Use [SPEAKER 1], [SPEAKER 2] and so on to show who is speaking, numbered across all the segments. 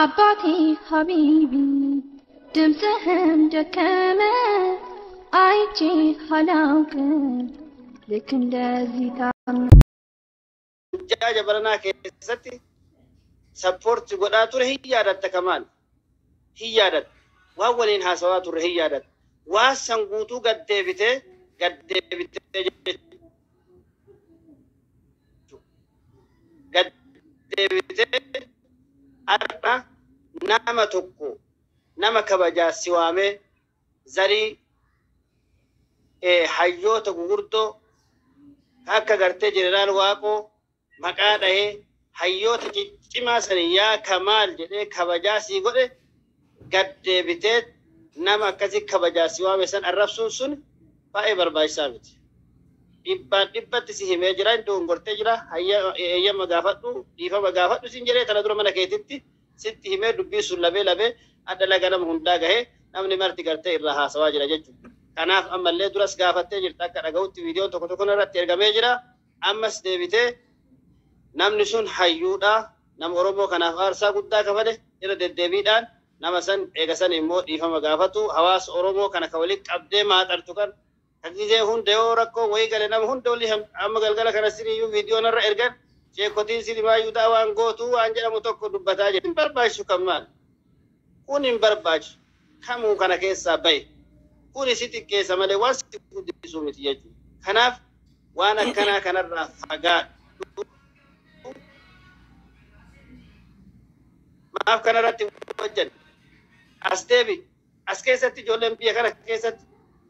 [SPEAKER 1] አባቴ ሀቢቢ ድምፅህም ደከመ አይቼ አላውቅም ልክ እንደዚህ ታም
[SPEAKER 2] Jaaja baranaa keessatti support godhaa ture hin yaadatta Kamaal. Hin yaadatta. Waan waliin haasawaa ture hin yaadatta. Waan san guutuu gad deebitee gad deebitee gad deebitee har'a nama tokko nama kabajaa si waamee zarii hayyoota gugurdoo akka gartee Jeneraal Waaqoo maqaa dhahee hayyoota ciccimaa sani yaa Kamaal jedhee kabajaa sii godhe gad deebitee nama akkasii kabajaa si waame san arrabsuun sun baay'ee barbaachisaa miti. Dhibbaan dhibbatti si himee jira, dogongortee jira, eeyyama gaafadhu, dhiifama gaafadhu siin jedhee tana dura mana keetitti sitti himee dubbii sun labee labee adda laga nama hundaa gahee namni marti gartee irraa haasawaa jira jechuudha. Kanaaf ammallee duras gaafattee jirta akka dhaga'utti viidiyoon tokko tokko irratti ergamee jira. Ammas deebitee namni sun hayyuudha. Nama Oromoo kanaaf aarsaa guddaa kafale irra deddeebiidhaan nama san eega san immoo dhiifama gaafatu hawaasa Oromoo kana ka walitti qabdee maaxartu kan gisee hunda yoo rakkoo wayii gale nama hunda olii amma galgala kana siriyyuu viidiyoon irra ergan sheekotiin sirimaayyuu waan gootuu waan jedhamu tokko dubbataa jira. Hin barbaachisu kan maal? Kun hin barbaachisu. Kamuu kana keessaa bahe. Kun si xiqqeessa malee waan si guddisuu miti jechuudha. Kanaaf waan akkanaa kanarraa fagaadhu. Maaf kanarratti hojjanne? As deebi. As keessatti ijoolleen biyya kana keessatti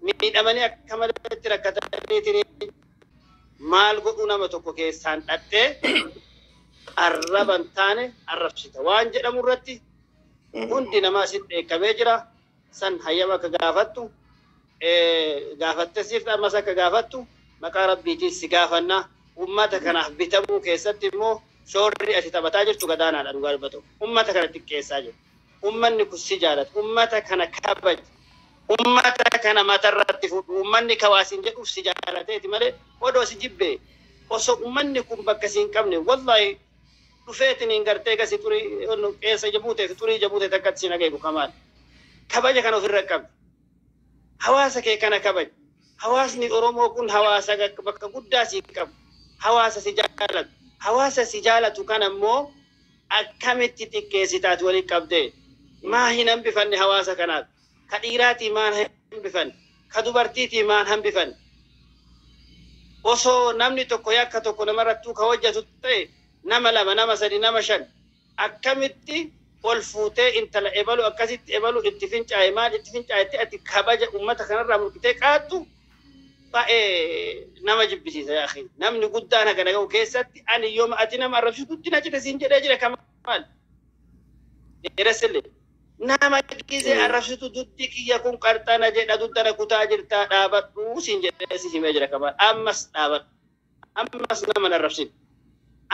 [SPEAKER 2] miidhamanii akka maleetti rakkataniitiin maal godhuu nama tokko keessaan dhattee arraba hin taane arrabsita. Waan jedhamu irratti hundi namaa sitti dheekkamee jira. San hayyama akka gaafattu gaafattee siif ammas akka gaafattu maqaa rabbiitiin si gaafanna. Uummata kanaaf bitamuu keessatti immoo shoorri ati taphataa jirtu gadaanaadha dhugaa dubbatu. Uummata kana xiqqeessaa jiru. Uummanni kun si jaalata. Uummata kana kabaji. Uummata kana matarratti fudhu. Uummanni kawaasiin jedhuuf si jaalateeti malee odoo si jibbee osoo uummanni kun bakka si hin qabne wallaahi dhufeetiin hin gartee gasi xurii qeessa jabuutee fi xurii jabuutee takkatti si nageegu Kamaal. Kabaja kana ofirra qabdi. Hawaasa kee kana kabaji. Hawaasni Oromoo kun hawaasa bakka guddaa si qabu. Hawaasa si jaalatu. Hawaasa si jaalatu kana immoo akkamitti xiqqeessitaati walitti qabdee? Maa hin hambifanne hawaasa kanaaf? Ka dhiiraatii maan hambifanne? Ka dubartiitii maan hambifanne? Osoo namni tokko yakka tokko namarrattuu ka hojjetu ta'e nama lama, nama sadi, nama shan akkamitti ol fuutee intala ebalu akkasitti ebalu itti fincaa'e maal itti fincaa'etti ati kabaja uummata kanarraa mulqitee qaattu baay'ee nama jibbisiisa yaa akhi. Namni guddaan haga naga'u keessatti ani yooma ati nama arrabsitu guddina cite siin jedhee jira Kamaal. Dheeressillee. Nama gisee arrabsitu duddi kiyya kun qarxana jedha duddana kutaa jirtaa dhaabadhu siin jedhee si himee jira Kamaal. Ammas dhaabadhu. Ammas nama arrabsin.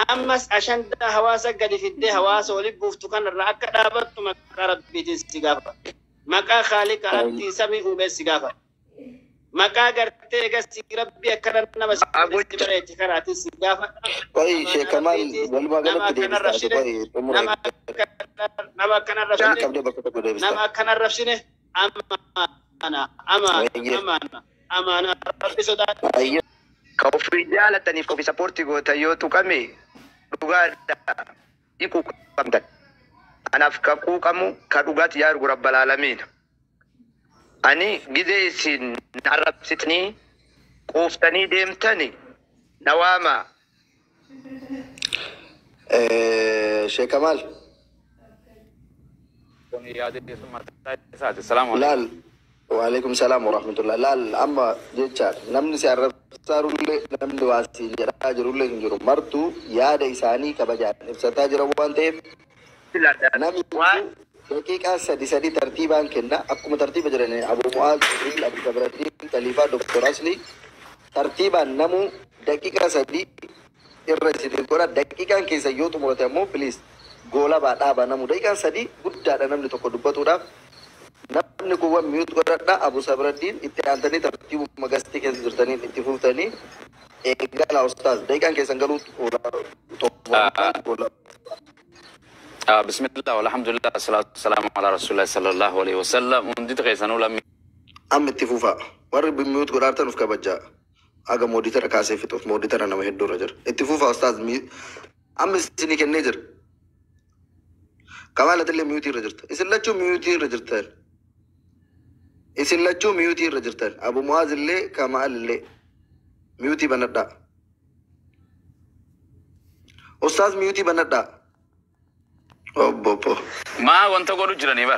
[SPEAKER 2] Ammas ashandaa hawaasa gadi fiddee hawaasa waliin buuftu kanarraa akka dhaabattu maqaa rabbiitiin si gaafa. Maqaa Khaaliqa Rabbii samii uumee si gaafa. Maqaa gartee egas rabbii akkana nama si bareeche kanaatiin si gaafa.
[SPEAKER 3] Qoy Sheekh Kamaal walumaa galatti deebista. Qoy xumura.
[SPEAKER 2] Nama akkana arrabsine.
[SPEAKER 3] Qabdee bakka tokko deebista.
[SPEAKER 2] Nama akkana arrabsine amaana amaana amaana amaana rabbi sodaadha.
[SPEAKER 4] Ka ofii jaalataniif ofii support gootan yoo tuqame dhugaadha ni quuqamtan. Anaaf ka quuqamu ka dhugaatti yaadu rabbal aalamiin. Ani gizee isin arrabsitanii quuftanii deemtani na waama.
[SPEAKER 3] Sheekh Kamaal. Laal. Waalaikum salaam warahmatullah. Laal amma jecha namni si arrabsaarullee namni waa si jedhaa jirullee hin jiru. Martuu yaada isaanii kabajaan ibsataa jira waan ta'eef namni daqiiqaa sadi sadi tartiibaan kenna. Akkuma tartiiba jiranii Abu Mu'aaz, Jibriil, Abu Sabraddiin, Khaliifaa, Doktor Asli tartiibaan namuu daqiiqaa sadi irra isin godha. Daqiiqaan keessa yoo xumurate ammoo please goolabaa dhaabaa namuu daqiiqaan sadi guddaadha namni tokko dubbatuudhaaf. Namni kun waan mute godhadha. Abu Sabraddiin itti aantanii tartiibuma gastii keessa jirtaniin itti fuftanii eegala ustaaz daqiiqaan keessan galuu.
[SPEAKER 5] Bismillah, alhamdulillah, salatu wassalamu ala rasulillah sallallahu alaihi wasallam. Hundi keessanuu lammii
[SPEAKER 3] Amma itti fufaa. Warri mute godhaartan uf kabajaa. Aga moderator kaasee fixuuf moderator nama hedduu irra jira. Itti fufaa ustaaz, amma isinii kennee jira. Kamaalatillee mute irra jirta. Isin lachuu mute irra jirtan. Isin lachuu mute irra jirtan. Abu Muaz illee Kamaal illee mute banadhaa. Ustaaz, mute banadhaa. Obbo obbo.
[SPEAKER 5] Maa wanta godhu jiranii bar.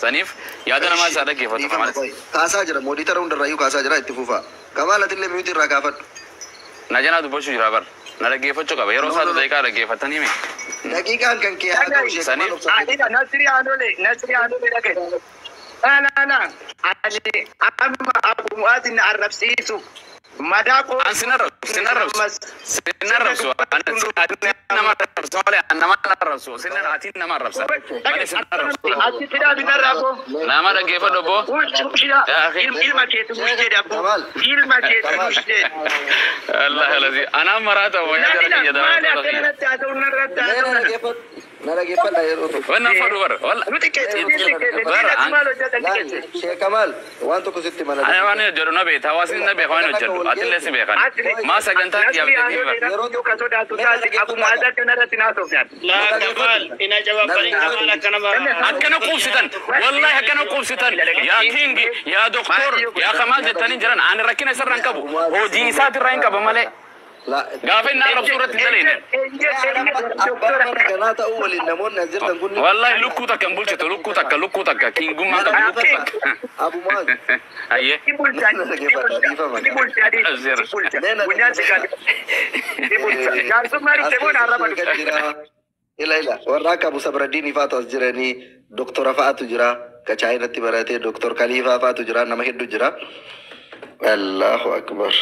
[SPEAKER 5] Saniif yaada namaa isaa dhaggeeffatu malee.
[SPEAKER 3] Kaasaa jira, moderator hundarraayyuu kaasaa jira, itti fufaa. Kamaalatillee mute irraa kaafadhu.
[SPEAKER 5] Na janaa dubbachuu jira bar. Na dhaggeeffachuu qaba. Yeroo isaatu daqiiqaa dhaggeeffatanii mi?
[SPEAKER 3] Daqiiqaan kan kee haa ta'u ishee
[SPEAKER 5] Saniif-
[SPEAKER 3] Kamaal obsa.
[SPEAKER 4] Ila Nasri Anole, Nasri Anole dhagaye. Na na na. Ani amma Abu Mu'aaz na arrabsiisu. Madaa koo.
[SPEAKER 5] An sin arrabsu, sin arrabsu. Sin arrabsu. Ati nama arrabsu malee an nama arrabsu. Sin ati nama arrabsa. Malee sin arrabsu.
[SPEAKER 4] Ati fidaa bitarraa koo.
[SPEAKER 5] Nama dhaggeeffadhu obbo. Yaa akhi.
[SPEAKER 4] Ilma keetu nush jedhe abbo.
[SPEAKER 3] Kamaal.
[SPEAKER 4] Ilma keetu nush jedhe.
[SPEAKER 5] Allah alazi. Anaan maraata moo yaa jara kiyya
[SPEAKER 4] Maali
[SPEAKER 5] daawwattoota
[SPEAKER 4] akkana
[SPEAKER 5] kiyya.
[SPEAKER 4] irratti haasa'uun narratti
[SPEAKER 3] Mee na
[SPEAKER 4] haasa'uun.
[SPEAKER 3] dhaggeeffadhu. Na dhaggeeffadha yeroo tokko.
[SPEAKER 5] Wannan fadhu bar. Walla.
[SPEAKER 4] Nu xiqqeesse, nu xiqqeesse. Diinatti maal hojjetan
[SPEAKER 3] Laal,
[SPEAKER 4] xiqqeesse.
[SPEAKER 3] Sheekh Kamaal, waan tokko sitti mana.
[SPEAKER 5] Ani waan hojjedhu na beekta. Hawaasni na beeka waan hojjedhu. Atillee si beekan. Maa sagantaa dhiyaatee bar.
[SPEAKER 4] Yeroo tokko sodaatu taate Abu Mu'aaz akkana irratti naasofnaan.
[SPEAKER 2] Laa Kamaal, ina jawaabani Kamaal akkana
[SPEAKER 5] Akkana quubsitan, wallahi akkana quubsitan, yaa kingi, yaa doktor, yaa Kamaal jettanii jiran. Ani rakkina isarra hin qabu, hojii isaatirraa hin qaba malee.
[SPEAKER 3] La
[SPEAKER 5] Gaafa inni arrabsuu irratti hin daleene.
[SPEAKER 3] Abbaan mana kanaa ta'uu waliin namoonni as jirtan kun
[SPEAKER 5] Wallahi lukkuu takka hin bulchitu, lukkuu takka, lukkuu takka, kingummaa qabu, lukkuu takka.
[SPEAKER 3] Abu Muaz.
[SPEAKER 5] Ayyee.
[SPEAKER 4] Jaarsummaa dhufte moo naarraba dhufte?
[SPEAKER 3] Ila ila warra akka Abu Sabraddiin faatu as jiranii, doktora fa'aatu jira, ka Chaayinatti baratee, doktor Kaliifaa fa'aatu jira, nama hedduu jira. Allahu akbar.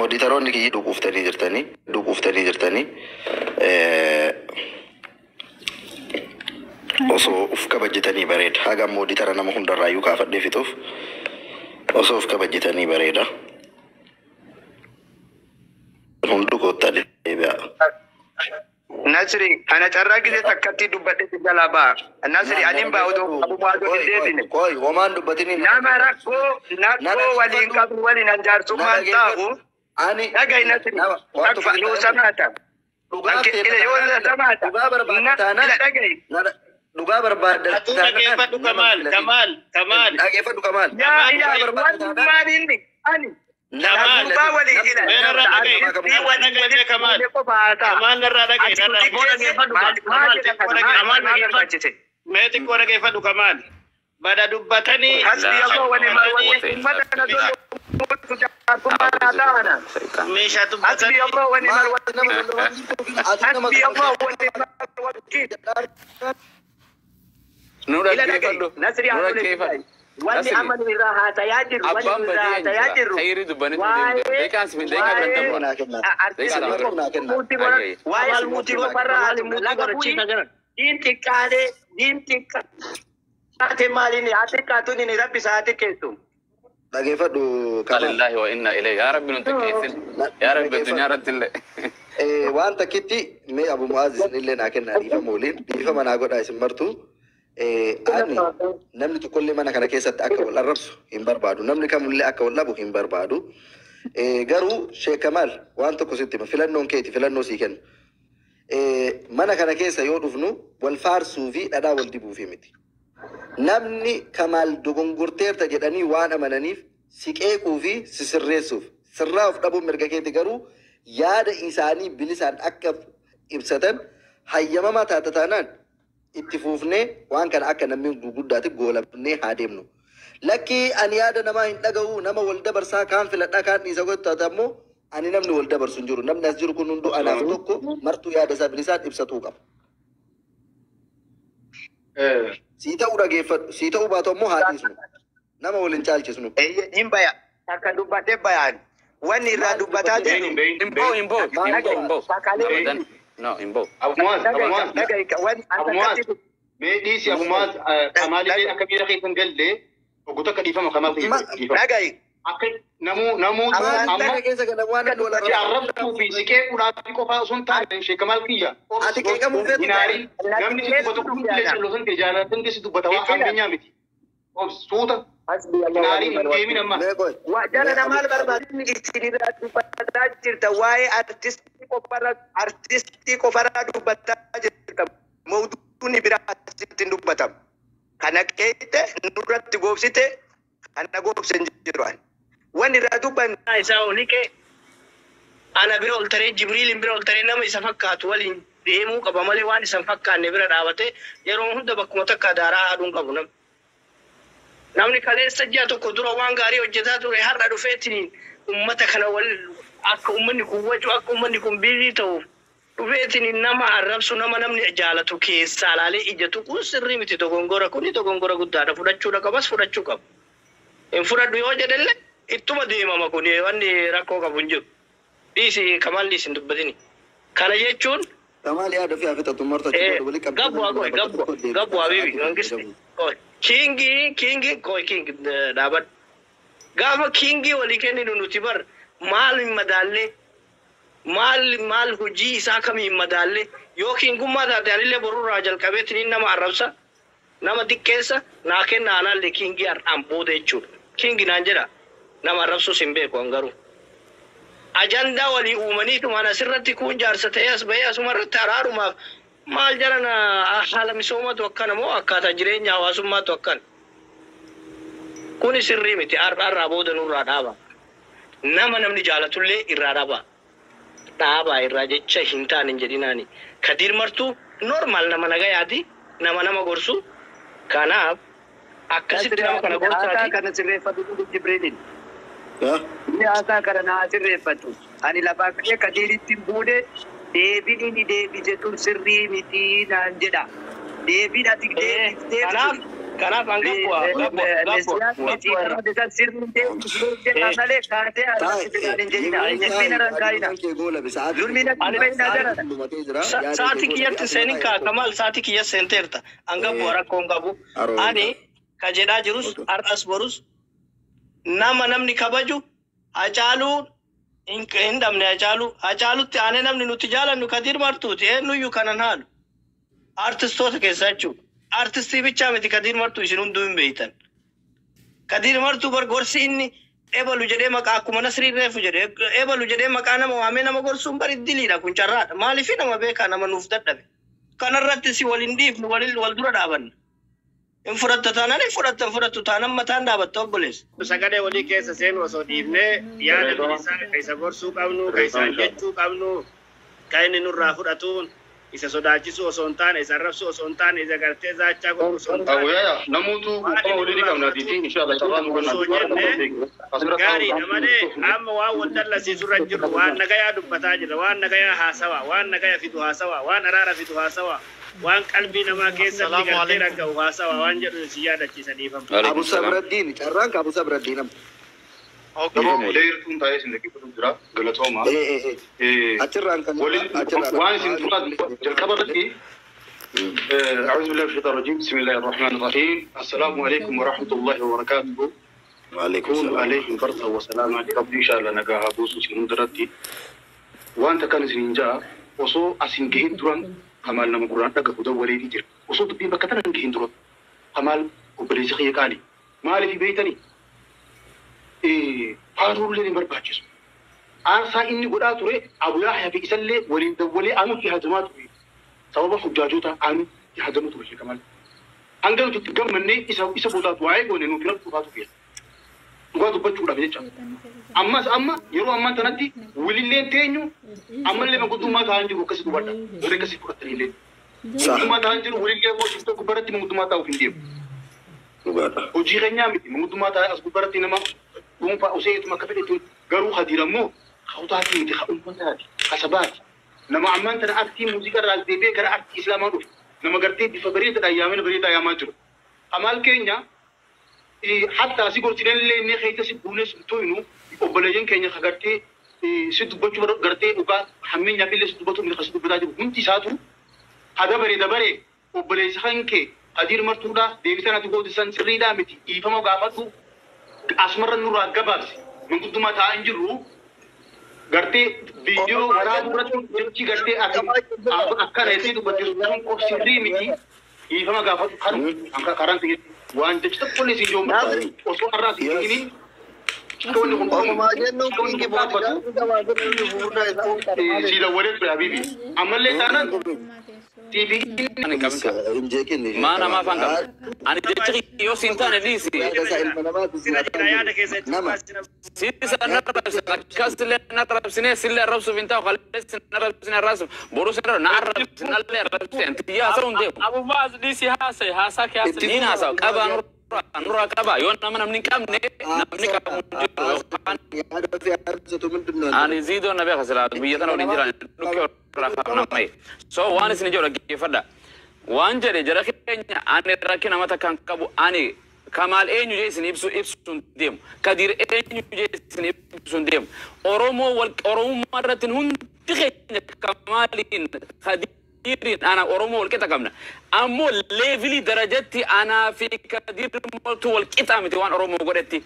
[SPEAKER 3] Moderatoroonni kiyyi dhuquuftanii jirtanii, dhuquuftanii jirtanii. Osoo uf kabajjitanii bareeda. Haga moderator nama hundarraayyuu kaafadhee fixuuf osoo uf kabajjitanii bareeda. Hundu koottaa deebi'a.
[SPEAKER 4] Nasri, ana carraa gisee takkatti dubbadhe si jalaa ba'a. Nasri, anin ba'a odoo Abu Mu'aaz hin deebine.
[SPEAKER 3] Qoy, homaan dubbatini.
[SPEAKER 4] Nama rakkoo waliin qabu waliin an jaarsummaan taa'u.
[SPEAKER 3] Ani
[SPEAKER 4] Dhaga'i Nasri,
[SPEAKER 3] nama waan tokko
[SPEAKER 4] yoo samaata.
[SPEAKER 3] dhugaa
[SPEAKER 4] Yoo samaata.
[SPEAKER 3] dhugaa barbaadda taanaan
[SPEAKER 4] Dhaga'i.
[SPEAKER 3] Dhugaa barbaadda
[SPEAKER 2] Atuu dhaggeeffadhu Kamaal, Kamaal, Kamaal.
[SPEAKER 3] Dhaggeeffadhu Kamaal.
[SPEAKER 4] Yaa ilaahi, wantummaan inni ani.
[SPEAKER 2] Kamaal.
[SPEAKER 4] Gurbaa walii ila.
[SPEAKER 2] Mee narraa dhaga'i. Narraa dhaga'i Kamaal. Kamaal narraa dhaga'i. Narraa dhaga'i. Mee xiqqoo dhaggeeffadhu Kamaal. Bada dubbatanii.
[SPEAKER 4] Hasbi Allah wa ni'mal wakil. Ummata kana
[SPEAKER 2] Meeshaa
[SPEAKER 4] Hasbi
[SPEAKER 2] dubbatanii.
[SPEAKER 4] Allah wa ni'mal wakil. Hasbi Allah wa ni'mal wakil.
[SPEAKER 5] Nu
[SPEAKER 4] Ila
[SPEAKER 5] dhaggeeffadhu.
[SPEAKER 4] dhaga'i. Nasri
[SPEAKER 5] Nu
[SPEAKER 4] Anole.
[SPEAKER 5] dhaggeeffadhu.
[SPEAKER 4] Wanni
[SPEAKER 5] Nasri.
[SPEAKER 4] amma nu irraa haasayaa jirru, wanni
[SPEAKER 5] Abbaan
[SPEAKER 4] nu irraa
[SPEAKER 5] badii
[SPEAKER 4] haasayaa
[SPEAKER 5] hin jira.
[SPEAKER 4] jirru.
[SPEAKER 5] Khayrii dubbanitu deemte. Daqiiqaan si daqiiqaa kan dabru.
[SPEAKER 4] Waa'ee muutii qofarraa haasa'u laga bu'ii diin xiqqaalee diin xiqqaate maaliin haa xiqqaatuun inni rabbi isaa haa xiqqeessu.
[SPEAKER 3] Dhaggeeffadhu Kamaal.
[SPEAKER 5] Lillahi wa inna ilayhi. Yaa Rabbi nu xiqqeessin. Yaa Rabbi addunyaa irratti illee.
[SPEAKER 3] Waan takkitti mee Abu Mu'aaz isinillee naa kennaa, dhiifama waliin, dhiifama naa godhaa isin martuu. Ani namni tokkollee mana kana keessatti akka wal arrabsu hin barbaadu. Namni kamillee akka wal dhabu hin barbaadu. Garuu Sheekh Kamaal, waan tokko sitti hima, filannoon keeti, filannoo sii kenna. Mana kana keessa yoo dhufnu wal faarsuu fi dhadhaa wal dibuufi miti. Namni Kamaal dogongorteerta jedhanii waan amananiif si qeequu fi si sirreessuuf, sirraa of dhabuun mirga keeti, garuu yaada isaanii bilisaan akka ibsatan hayyamamaa taata taanaan itti fuufnee waan kana akka namni gurguddaatti goolabnee haa deemnu. Lakkii, ani yaada namaa hin dhaga'u, nama wal dabarsaa kaan filadhaa kaan dhiisa godhu taate ammoo ani namni wal dabarsu hin jiru. Namni as jiru kun hunduu anaaf tokko, martuu yaada isaa bilisaan ibsatuu qaba. Sii ta'uu dhageeffadhu, sii ta'uu baatu ammoo haa dhiisnu. Nama wal hin caalchisnu.
[SPEAKER 4] Hin baya. Akka dubbadhee bayaan. Wanni irraa dubbataa jiru.
[SPEAKER 5] Hin ba'u, hin ba'u, hin ba'u, hin ba'u. Abadan. No, hin ba'u.
[SPEAKER 6] Abu Muaz, Abu Muaz,
[SPEAKER 4] Dhaga'i wanni
[SPEAKER 6] Abu Muaz, mee dhiisi Abu Muaz, Kamaalillee akka miira keessa hin galle, oggu takka dhiifama Kamaal dhiifama.
[SPEAKER 4] Dhaga'i.
[SPEAKER 6] Akka namoota amma
[SPEAKER 3] keessa kana waan wal
[SPEAKER 6] si arrabsuu fi si qeequudhaaf qofaa osoo hin taane sheekamal kiyya.
[SPEAKER 3] Ati qeeqamuu feetu
[SPEAKER 6] Hinaarin namni si dubbatu kun illee si jaalatan si dubbata waan ammeenyaa miti. Suuta hinaarin hin deemin amma.
[SPEAKER 4] Jala maal barbaadni isinirraa dubbataa jirta waa'ee artistii qofarraa dubbataa jirta mawduun biraa asitti hin dubbatamu. Kana qeeyte nurratti goobsite kana goobse hin jiru ani. Wanni irraa dubbanne
[SPEAKER 7] isaa oliqee ana bira ol taree Jibriilin bira ol taree nama isa fakkaatu waliin deemuu qaba malee waan isa hin fakkaanne bira dhaabatee yeroo hunda bakkuma takka daaraa haadhuun qabu namni. Namni kaleessa ji'a tokko dura waan gaarii hojjetaa ture har'a dhufeetiin uummata kana wal akka uummanni kun wacu akka uummanni kun biizii ta'uuf dhufeetiin nama arrabsu nama namni jaalatu keessaa laalee ija tuquun sirrii miti dogongora kuni dogongora guddaadha fudhachuudha qabas fudhachuu qaba. Hin fudhadhu yoo jedhellee ittuma deemama kun wanni rakkoo qabu hin jiru. Dhiisi kamalli isin dubbatini. Kana jechuun
[SPEAKER 3] Kamaal yaada fi hafitatu marta
[SPEAKER 7] gabbu agoy gabbu gabbu habibi mangisti. Kingi kingi koy kingi dhaabadhu. Gaafa kingi walii kenninu nuti bar maal hin madaallee maal maal hojii isaa kamii hin madaallee yoo kingummaa taate anillee borurraa jalqabeetiin nama arrabsa nama xiqqeessa naa kenna anaallee kingi har'aan booda jechuudha. Kingi naan jedha. Nama arrabsuus hin beeku an garuu. Ajandaa walii uumaniitumaan asirratti kun jaarsa ta'ee as bahee asuma irratti araarumaaf maal jaran haala misoomatu akkana moo akkaataa jireenya hawaasummaatu akkana. Kuni sirrii miti har'aa booda nurraa dhaaba. Nama namni jaalatullee irraa dhaaba. Dhaabaa irraa jecha hin taane hin jedhinaani. Kadiir Martuu normaal nama nagayaati nama nama gorsu. Kanaaf akkasitti nama kana gorsaati.
[SPEAKER 4] Kana sirreeffatu Jibriilin. Inni haasaa kana naa sirreeffatu. Ani lafaa ka'ee Kadiiritti hin buune deebiin inni deebise tun sirrii miti naan jedha. Deebiin ati deebiftee
[SPEAKER 7] Kanaaf kanaaf an gabbu'a gabbu'a gabbu'a.
[SPEAKER 4] Sirrii deebisee malee kaatee arrabsitu hin jedhina. Inni na rankaayina. Zulmi natti baay'ina jala.
[SPEAKER 7] Sa'aatii kiyyatti seenin kaa Kamaal sa'aatii kiyya seenteerta. An gabbu'a rakkoo hin qabu. Ani ka jedhaa jirus har'as borus nama namni kabaju Hacaaluu hin dhabne Hacaaluu Hacaalutti aanee namni nuti jaalannu Kadiir Martuuti eenyuyyuu kanan haalu artistoota keessaa jechuudha. Artistii bichaa miti Kadiir Martuu isin hunduu hin beektan. Kadiir Martuu bar gorsi inni ebalu jedhee maqaa akkuma Nasrii reefu jedhee ebalu jedhee maqaa nama waamee nama gorsuun bari diliidha kun carraadha. Maaliif nama beekaa nama nuuf dadhabe. Kanarratti si waliin dhiifnu waliin wal dura dhaabanna. Hin fudhatta taanaan hin fudhatta hin fudhattu taanaan mataan dhaabatta obboleessa.
[SPEAKER 2] Sagalee walii keessa seenu osoo dhiifnee yaada bilisaa ka isa gorsuu qabnu, ka isaan jechuu qabnu, ka inni nurraa fudhatuun isa sodaachisuu osoo hin taane, isa arrabsuu osoo hin taane, isa gartee zaachaa godhuu osoo hin taane.
[SPEAKER 6] Abuyaa namoota quuqama walii ni qabna fi inshallah carraa nu
[SPEAKER 2] Osoo jenne gaariidha malee amma waan wal dallasiisu irra hin jirru waan nagayaa dubbataa jirra, waan nagayaa haasawaa, waan nagaya fidu haasawaa, waan araara fidu haasawaa, waan qalbii namaa keessatti gartee ragga'u haasawaa waan jedhu si yaadachiisa dhiifama.
[SPEAKER 3] Abu Sabraddiin carraan ka Abu Sabraddiin amma.
[SPEAKER 6] Leertuun taa'ee isin dhaggeeffatu jira galatooma.
[SPEAKER 3] Achirraan kan
[SPEAKER 6] Waan isin dura jalqaba irratti أعوذ بالله من الشيطان الرجيم بسم الله الرحمن الرحيم السلام عليكم ورحمة الله وبركاته
[SPEAKER 3] وعليكم
[SPEAKER 6] كون
[SPEAKER 3] السلام
[SPEAKER 6] عليهم بردا وسلاما ربي إن شاء الله نجاها بوسو سنودرتي وأنت كان سنجا وصو أسنجهن دران كمال نما قرآن دغه دوري دي جير وصو دبي بكتن انجهن دران كمال وبريزي خي قالي مالي في بيتني إيه فارور لي برباچس أرسا إني قدا توري أبو يحيى في إسلة ولين دولي أنو في هجمات سبب حجاجوتا أنو في هجمات توري كمال أنجلو تتجمعني إسا بوتات واعي وننو في رب بوتات فيها dhugaa dubbachuudhaaf jecha. Ammas amma yeroo ammaa kanatti walillee teenyu ammallee manguddummaa ta'an jiru akkasii dubbadha. Warri akkasii fudhatanillee. Manguddummaa ta'an jiru walillee immoo shiftoo gubbaratti manguddummaa ta'uuf hin deemu. Hojii keenyaa miti manguddummaa ta'an as gubbaratti nama dhuunfaa osoo akka fedhetti garuu hadiira immoo hawtaatii miti haa uummataati haa sabaati. Nama ammaan tana artii muuziqaa irraa as deebi'ee gara artii islaamaa dhufe nama gartee bifa bareedaadhaan yaamina bareedaa yaamaa jiru. Amaal keenya hatta si gorsinallee inni keessa si buunee si toynu obboleeyyan keenya ka gartee si dubbachuu gartee dhugaa hammeenyaaf illee si dubbatu inni si dubbataa jiru hundi isaatu ha dabare dabare obboleessa kan kee Kadiir Martuudha deebisan ati gootisan sirriidhaa miti dhiifama gaafadhu Asumarra nurraa gabaabsi. Manguddummaa taa'aa hin jirru. Gartee viidiyoo waraabuu irratti jechi gartee ati akkana jettee dubbatte sun sirrii miti. Dhiifama gaafatu kanuma karaan ta'e waan jechi tokkollee si ijoon barbaadu osoo har'aa si himi. Si dawwalee ture habiibi. Ammallee taanaan
[SPEAKER 5] Maa namaa afaan qaba. Ani jechi yoo siin taane dhiisi. Siisa na arrabsine akkasillee na arrabsine sillee arrabsuuf hin taa'u kaleessi na arrabsine arrabsuuf boruu sin na arrabsine nallee arrabsine tiyyaa haasa'uu hin deemu.
[SPEAKER 8] Abubaas dhiisi haasa'e haasaa kee haasa'e.
[SPEAKER 5] Niin haasa'u qabaa nurraa qabaa yoo nama namni hin qabne namni qabu hin jiru yookaan ani ziidoo na beeka silaa biyya tana waliin jiran dhukkee irraa kaafnamai. So waan isin jedhu dhaggeeffadha. Waan jedhe jara keenya ani rakkina mata kan qabu ani Kamaal eenyu jee isin ibsu ibsuun deemu. Kadir eenyu jee isin ibsuun deemu. Oromoo wal Oromummaa irratti hundi keenya Kamaaliin Kadiriin ana Oromoo wal qixa qabna. Ammoo leevilii darajatti anaa fi Kadir maltu wal qixa miti waan Oromoo godhetti.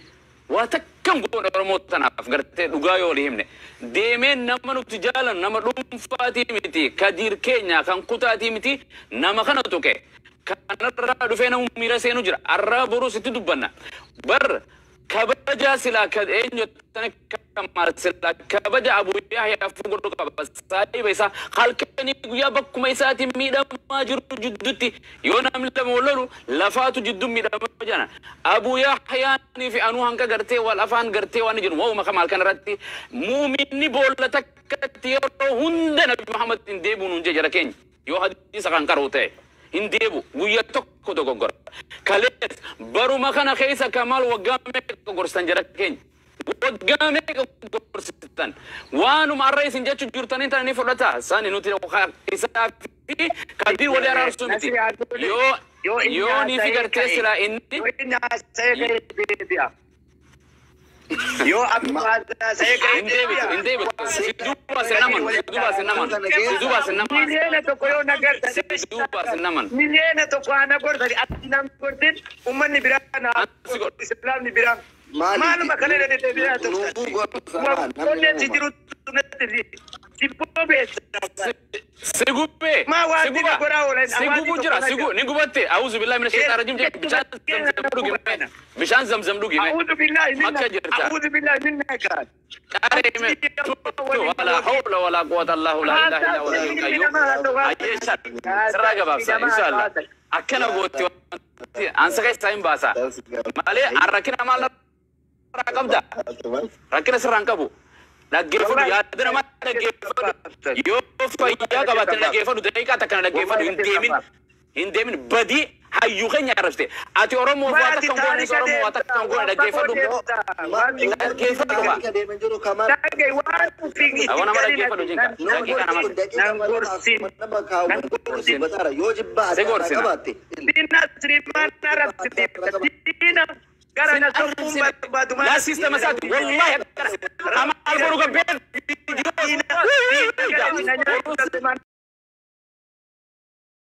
[SPEAKER 5] Waa takkam goone Oromoo tanaaf gartee dhugaa yoo walii himne. Deemee nama nuti jaalannu nama dhuunfaatii miti Kadir keenya kan kutaatii miti nama kana tuqe. Kanarraa dhufee nama miira seenu jira. Arraa boruu sitti dubbanna. Bar kabaja silaa eenyu kamaal silaa kabaja Abu Yahyaa godhu qaba. Saahiba isaa halkanii guyyaa bakkuma isaatiin miidhamaa jiru jidduutti yoo namni lama wal lolu lafaatu jidduu miidhamaa jira. Abu Yahyaanii fi anuu hanga gartee wal afaan gartee waan jiru waa'uma kamaal kanarratti muuminni boolla takkatti yeroo hunda Nabi Muhammad hin deebi'u nuun jee jara keenya yoo hadiisa kan qaruu ta'e. Hin deebu guyyaa tokko dogoggora. Kalees baruma kana keessa Kamaal waggaa meeqa gorsitan jara keenya. Waggaa meeqa gorsitan. Waanuma har'a isin jechuu jirtanii tana ni fudhata. Sani nuti isaa fi Kadir walii araarsuu miti. Yoo yoo ni fi gartee silaa inni.
[SPEAKER 4] Yoo amma haasa'ee ka'e
[SPEAKER 5] Hin deebitu hin deebitu. Si duuba sin namanu si duuba sin namanu si duuba sin namanu.
[SPEAKER 4] Miliyoona tokko yoo na gartan
[SPEAKER 5] Si duuba sin namanu.
[SPEAKER 4] miliyoona tokko ana gorsan ati nam gorsin ummanni biraa na islaamni biraa maaluma kana irra deddeebi'aa turtan. Qonneen si jiru si bobeessa.
[SPEAKER 5] Si gubbee
[SPEAKER 4] Maa waan
[SPEAKER 5] si guba
[SPEAKER 4] goraa oolan
[SPEAKER 5] si gubu jira si gu ni gubatte auzu billahi mina shaitan rajim bishaan zamzam dhugi mee bishaan zamzam dhugi mee
[SPEAKER 4] A'uudhu billahi minna
[SPEAKER 5] Makka jirta
[SPEAKER 4] a'uudhu billahi minna kaan.
[SPEAKER 5] qaree mee wala hawla wala quwwata allahu la ilaha illa huwa al qayyum ayyee sirraa gabaabsa inshallah akkana gootti ansa keessaa hin baasa malee an rakkina maal irraa qabda rakkina sirraa hin qabu dhaggeeffadhu yaada namaa dhaggeeffadhu yoo fayyaa qabaatte dhaggeeffadhu daqiiqaa takka dhaggeeffadhu hin deemin hin deemin badii hayyuu keenya arrabsite ati Oromoo waa takka hin goone Oromoo waa takka hin goone dhaggeeffadhu dhaggeeffadhu ba Awwa nama dhaggeeffadhu jinka daqiiqaa nama si gorsina لا سيستم ساتي والله اما البرو قبل